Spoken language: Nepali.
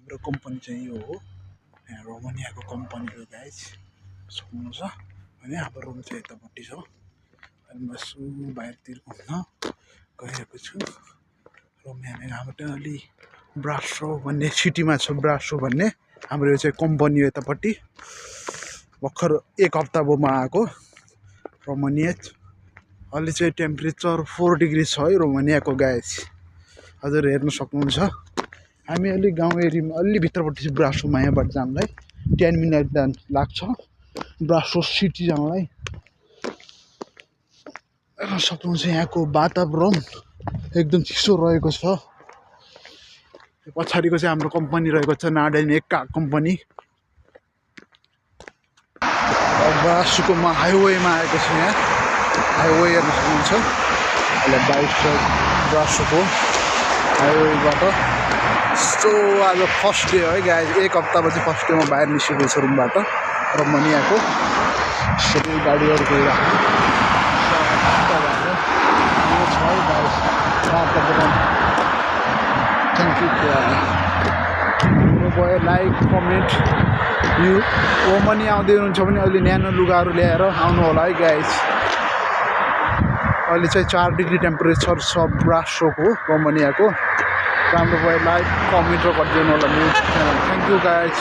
हाम्रो कम्पनी चाहिँ यो हो यहाँ रोमानियाको कम्पनी हो गाइज सक्नुहुन्छ अनि हाम्रो रुम चाहिँ यतापट्टि छ अनि म यसो बाहिरतिर घुम्न गइरहेको छु रोमानिया यहाँबाट अलि ब्रासो भन्ने सिटीमा छ ब्रासो भन्ने हाम्रो यो चाहिँ कम्पनी हो यतापट्टि भर्खर 1 हप्ता भयो म आएको रोमानिया अलि चाहिँ टेम्परेचर 4 डिग्री छ है रोमानियाको गाइज हजुर हेर्न सक्नुहुन्छ हामी अलि गाउँ एरियामा अलि भित्रपट्टि ब्रासोमा यहाँबाट जानलाई 10 मिनट लाग्छ ब्रासो सिटी जानलाई हेर्न सक्नुहुन्छ यहाँको वातावरण एकदम चिसो रहेको छ पछाडिको चाहिँ हाम्रो कम्पनी रहेको छ नाडेन एक्का कम्पनी ब्रासोको म हाइवेमा आएको छु यहाँ हाइवे हेर्न सक्नुहुन्छ अहिले बाइक छ ब्रासोको हाइवेबाट सो आज फर्स्ट डे है गाइज 1 हप्तापछि फर्स्ट डेमा बाहिर निस्केको छु रुमबाट रोमानियाको सबै गाडीहरू गइरहेको थ्याङ्क यू भयो लाइक कमेन्ट यो रोमानिया आउँदै हुनुहुन्छ भने अहिले न्यानो लुगाहरू ल्याएर आउनु होला है गाइज अहिले चाहिँ 4 डिग्री टेम्परेचर छ ब्रासोको रोमानियाको राम्रो भयो लाइक कमेन्ट र गरिदिनु होला news channel thank you guys